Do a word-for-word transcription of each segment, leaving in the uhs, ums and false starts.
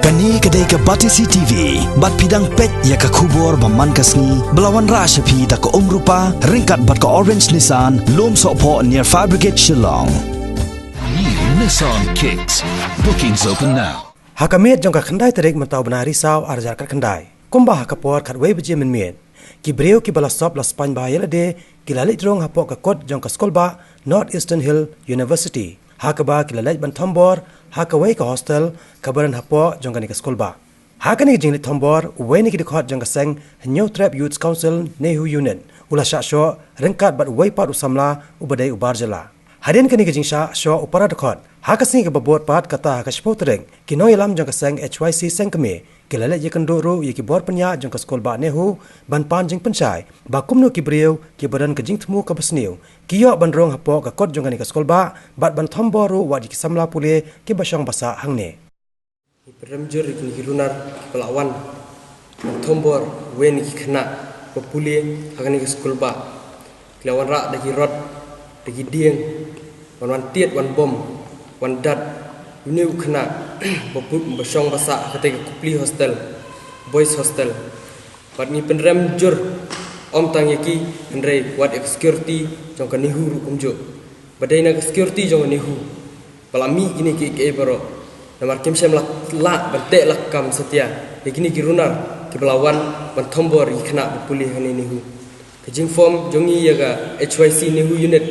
Kane ka dei ka Batesi T V, bad phi dang peit ïa ka khubor ba man ka sngi, ba la wanrah sha phi da ka Umrupa, ryngkat bad ka Orange Nissan, Lumsohphoh near Fire Brigade Shillong. New Nissan Kicks. Bookings open now. Ha ka miet jong ka khyndai tarik mynta u bnai Risaw ar hajar khatkhyndai, kumba ha ka por khatwei baje mynmiet, ki briew kiba la sop la spaiñ bha ïa lade ki la leit rung hapoh ka kot jong ka skulbah North Eastern Hill University, ha kaba ki la leit ban thombor ha kawei ka hostel kaba don hapoh jong kane ka skulbah. Ha kane ka jingleit thombor, uwei na ki dkhot jong ka seng Hynñiewtrep Youth Council NEHU Unit u la shah shoh ryngkat bad uwei pat u samla uba dei u bar jylla. Hadien kane ka jingshah shoh u para dkhot, ha ka sngi kaba bud pat, kata ha ka shiphew tarik, ki nongïalam jong ka seng H Y C seng kmie ki la leit ïakynduh ruh ïa ki bor pynïaid jong ka skulbah NEHU ban pan jingpynshai ba kumno ki briew kiba don ka jingthmu kaba sniew ki ïoh ban rung hapoh ka kot jong kane ka skulbah bad ban thombor ruh wat ïa ki samla pule kiba shong ba sah hangne. Ngi pynrem jur ïa kine ki runar kiba la wan ban thombor uwei na ki khynnah ba pule ha kane ka skulbah. Ki la wanrah da ki rot, da ki dieng, wan wan tied, wan bom, wan dat une u khynnah ba pu-, ba shong ba sah ha katei ka Kupli Hostel, Boys Hostel. Bad ngi pynrem jur, ym tang ïa ki, hynrei wat ïa ka security jong ka NEHU ruh kumjuh. Ba dei na ka security jong ka NEHU ba la mih kine kiei kiei baroh. Namar kim shym la lah ban teh lakam satia ïa kine ki runar kiba la wan ban thombor ïa ki khynnah ba pule ha kane NEHU. Ka jingform jong ngi ïa ka H Y C NEHU Unit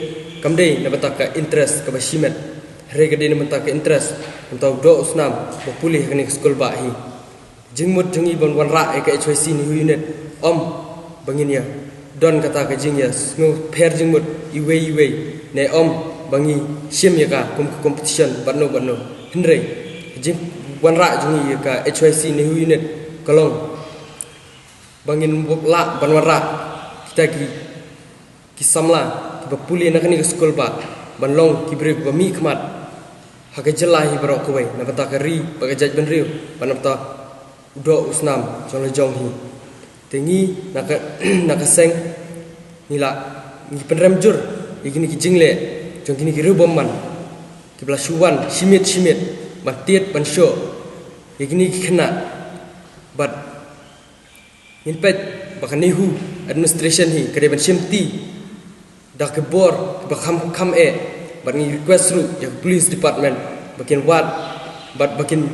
kam dei na bynta ka interest kaba shimet, hynrei ka dei na bynta ka interest na bynta u doh u snam ba pule ha kane ka skulbah hi. Jingmut jong ngi ban wanrah ïa ka H Y C NEHU Unit, ym ba ngin ïa don kata ka jingïasngewpher jingmut iwei iwei, ne ym ba ngi shim ïa ka kum ka competition bad no bad no. Hynrei ka jingwanrah jong ngi ïa ka H Y C NEHU Unit ka long ba ngin lah ban wanrah kita ki ki samla kiba pule na kane ka skulbah ban long ki briew kiba mihkhmat ha ka jylla hi baroh kawei, na bynta ka ri bad ka jaitbynriew bad na bynta u doh u snam jong la jong hi. Te ngi na ka, na ka seng ngi la, ngi pynrem jur ïa kine ki jingleh jong kine ki riewbymman kiba la shu wan shimiet shimiet ban tied ban shoh ïa kine ki khynnah. Bad ngin peit ba ka NEHU administration hi ka dei ban shimti da ki bor ba kham kham eh, bad ngi request ruh ïa ka police department ba kin wad bad ba kin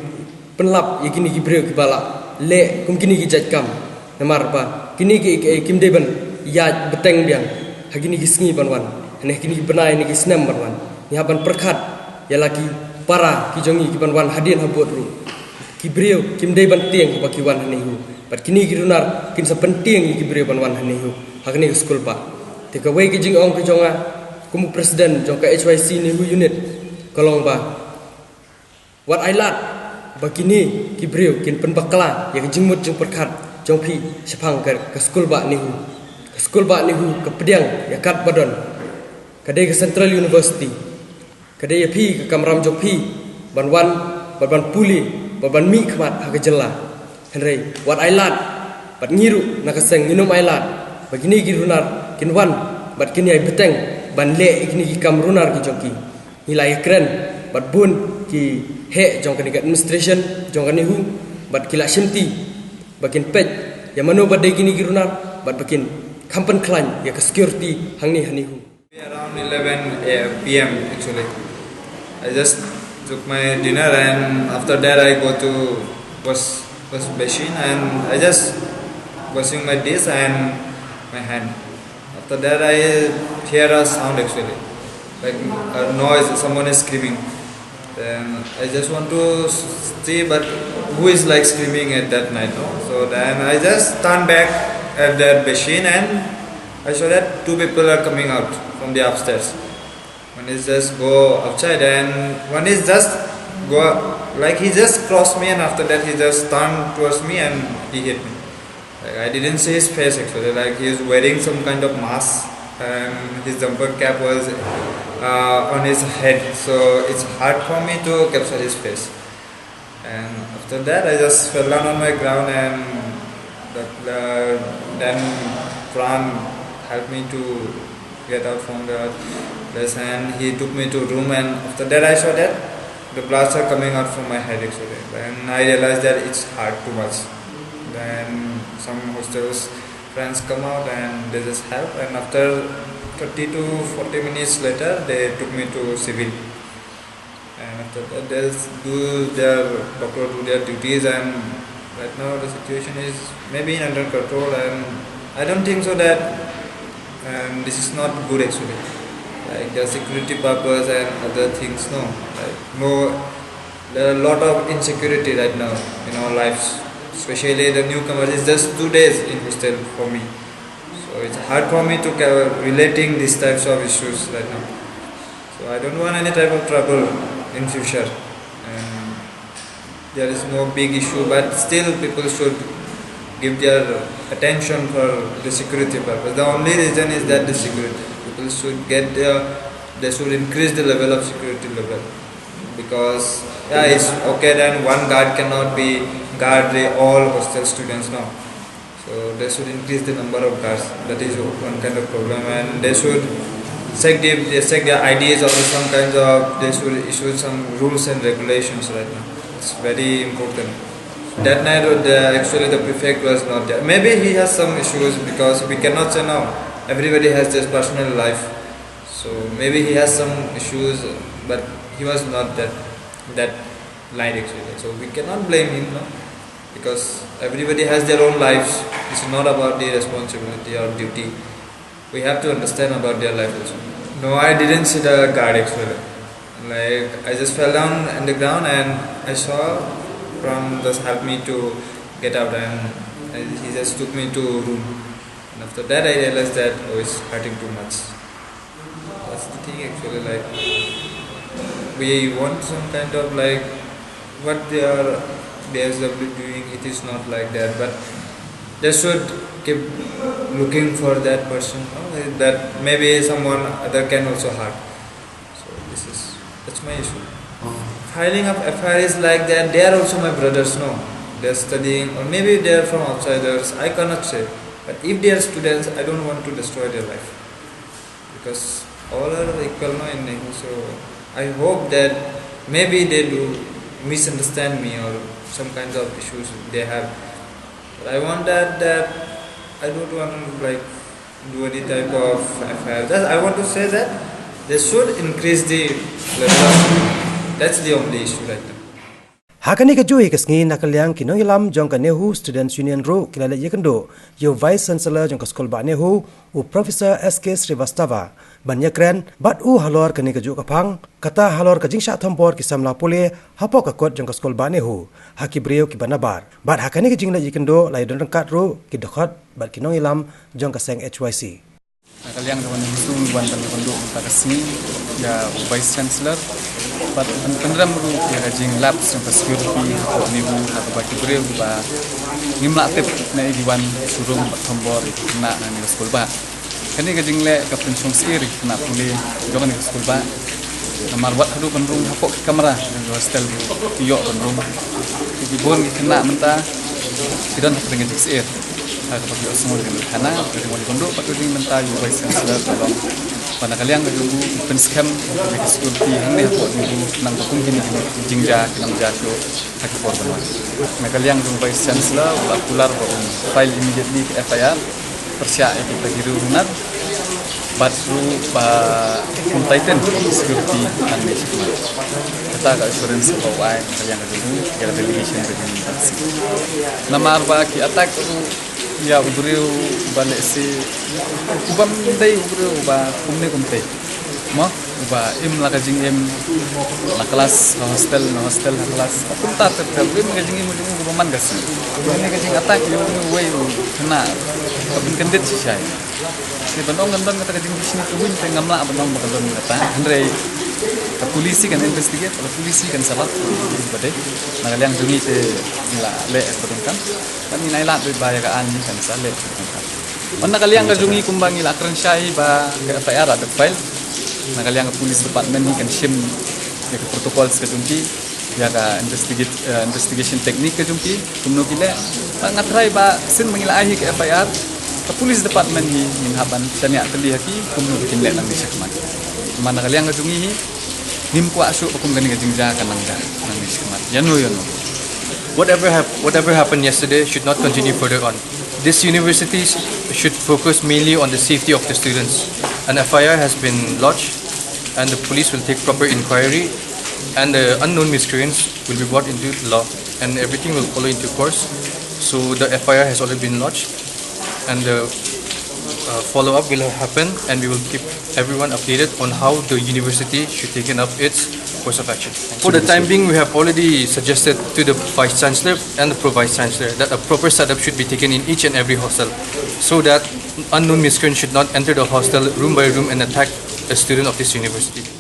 pynlap ïa kine ki briew kiba la leh kum kine ki jait kam. Namar ba kine ki, ki, kim dei ban ïaid bteng biang ha kine ki sngi ban wan, ne ha kine ki bnai ne ki snem ban wan. Ngi hap ban pyrkhat ïa la ki para ki jong ngi ki ban wan hadien habud ruh. Ki briew kim dei ban tieng ba ki wan ha NEHU. Bad kine ki runar kin sa pyntieng ïa ki briew ban wan ha NEHU ha kane ka skulbah. Te kawei ka jingong ka jong nga kum u president jong ka H Y C NEHU Unit ka long ba wat ai lad ba kine ki briew kin pynbakla ïa ka jingmut jingpyrkhat jong phi shaphang ka, ka skulbah NEHU. Ka skulbah NEHU ka pdiang ïa kat ba don, ka dei ka Central University. Ka dei ïa phi ka kamram jong phi ban wan, ban, ban pule, ban, ban mihkhmat ha ka jylla. Hynrei wat ai lad bad ngi ruh na ka seng ngin ym ai lad ba kine ki runar kin wan bad kin ïai bteng ban leh ïa kine ki kam runar ki jong ki. Ngi la ïakren bad bun ki heh jong kane ka administration jong ka NEHU bad ki la shimti ba kin peit ïa mano ba dei kine ki runar bad ba kin kham pynkhlaiñ ïa ka security hangne ha NEHU. Around eleven P M actually. I just took my dinner and after that I go to wash, wash basin and I just washing my dish and my hand. After that I hear a sound actually, like a noise, someone is screaming. Then I just want to see, but who is like screaming at that night, no? So then I just turn back at that basin and I saw that two people are coming out from the upstairs. One is just go outside and one is just go, like, he just crossed me and after that he just turned towards me and he hit me. Like, I didn't see his face actually. Like, he is wearing some kind of mask and his jumper cap was uh, on his head. So it's hard for me to capture his face. And after that, I just fell down on my ground, and that, uh, then Pran helped me to get out from the place, and he took me to room. And after that, I saw that The bloods are coming out from my head actually. Then I realized that it's hard too much. Then some hostels friends come out and they just help. And after thirty to forty minutes later, they took me to civil. And after that, they'll do their doctor do their duties. And right now, the situation is maybe in under control. And I don't think so that, and this is not good actually. Like the security purpose and other things, no. Like no, there are a lot of insecurity right now in our lives. Especially the newcomers. It's just two days in hostel for me, so it's hard for me to ca- relating these types of issues right now. So I don't want any type of trouble in future. And there is no big issue, but still people should give their attention for the security purpose. The only reason is that the security. People should get their, they should increase the level of security level. Because, yeah, it's okay then one guard cannot be guard the all hostel students now. So they should increase the number of guards. That is one kind of problem, and they should check the, they check the I Ds or some kinds of, they should issue some rules and regulations right now. It's very important. That night, uh, the, actually the prefect was not there. Maybe he has some issues because we cannot say now. Everybody has this personal life. So maybe he has some issues, but he was not that, that night actually. So we cannot blame him, no? Because everybody has their own lives. It's not about the responsibility or duty. We have to understand about their life also. No, I didn't see the guard actually. Like, I just fell down on the ground and I saw from just help me to get out, and he just took me to room. And after that, I realized that, oh, it's hurting too much. That's the thing actually. Like, we want some kind of, like, what they are, B S W doing. It is not like that, but they should keep looking for that person, no? That maybe someone other can also hurt. So this is, that's my issue. Filing of F I R is like that. They are also my brothers, no? They're studying, or maybe they're from outsiders. I cannot say. But if they are students, I don't want to destroy their life, because all are equal, no, in Nehu. So I hope that maybe they do misunderstand me or some kinds of issues they have. But I want that, that I don't want to, like, do any type of F I R. Just I want to say that they should increase the level of, that's the only issue right now. Ha kane ka juh ka sngi, na ka liang ki nongïalam jong ka Nehu Students Union ruh ki la leit ïakynduh ïa u Vice Chancellor jong ka skul bah Nehu, u Professor S K Srivastava, ban ïakren bad u halor kane ka juh ka phang, kata halor ka jingshah thombor ki samla pule hapoh ka kot jong ka skul bah Nehu ha ki briew kiba nabar. Bad ha kane ka jingleit ïakynduh la ïadon ryngkat ruh ki dkhot bad ki nongïalam jong ka seng H Y C. Na ka liang jong ka Nehu Students Union ruh, ngi wan ban ïakynduh mynta ka sngi ïa u Vice Chancellor bad ban pynrem ruh ïa ka jinglapse jong ka security hapoh Nehu, ha kaba ki briew kiba ngim lah tip naei ki wan shu rung bad thombor ïa ki khynnah na kane ka skul bah. Kane ka jingleh ka pynshong syier ïa ki khynnah pule jong kane ka skul bah. Namar wat haduh ban rung hapoh ki kamra jong ki hostel ruh ki ïoh ban rung. Te ki bun ki khynnah mynta ki don hapdeng ka jingsyier. Ha kaba ki ïohsngew ïa kane ka khana, ka jingwan ïakynduh bad ka jingmynta ïa u Vice Chancellor ka long ba na ka liang ka jong u, u pynskhem ïa ka security hangne hapoh Nehu, khnang ba kum kine ki jingjia kin ym jia shuh ha ki por ban wan. Na ka liang jong u Vice Chancellor u la kular ba un file immediately ka F I R pyrshah ïa kita ki riew runar bad ruh ba un tighten security hangne shakhmat. Kata ka assurance kaba u ai na ka liang ka jong u ïa ka delegation ka jong u. Namar ba ki attack ruh ïa u briew uba lehse u bym dei u briew uba kumne kumtei, mo, uba im la ka jingim, la klas ha hostel, na hostel ha klas, kumta ter ter, im ka jingim jong u kaba man ka sngi. Kane ka jingattack ïa uwei u khynnah ka pynkyndit shisha. Te ban ong kan don kata ka jingbishni ka win te ngam lah ban ong ba kan don kata. Hynrei ka police kan investigate, ka police kan sa lap ba dei. Na ka liang jong ngi te ngi la leh ba donkam. Bad ngin ailad beit ba ïa ka aiñ kan sa leh. Bad na ka liang ka jong ngi kumba ngi la kren shai ba ka F I R la dep file, na ka liang ka police department ngi kan shim ïa ka protocols ka jong ki, ïa ka investigate, eh, investigation technique ka jong ki, kumno ki leh. Bad nga tharai ba sien ba ngi la ai hi ka F I R, ka police department hi ngin hap ban shaniah tylli ha ki kumno ba kin leh nangne shakhmat. Namar na ka liang ka jong ngi hi, Ngim kwah shuh ba kum kane ka jingjia kan nang da nang mih shakhmat. Ïano ïano. Whatever hap- whatever happened yesterday should not continue further on. This university should focus mainly on the safety of the students. An F I R has been lodged, and the police will take proper inquiry, and the unknown miscreants will be brought into law, and everything will follow into course. So the F I R has already been lodged, and the uh, follow-up will happen, and we will keep everyone updated on how the university should taken up its course of action. For the time being, we have already suggested to the vice chancellor and the pro vice chancellor that a proper setup should be taken in each and every hostel, so that unknown miscreants should not enter the hostel room by room and attack a student of this university.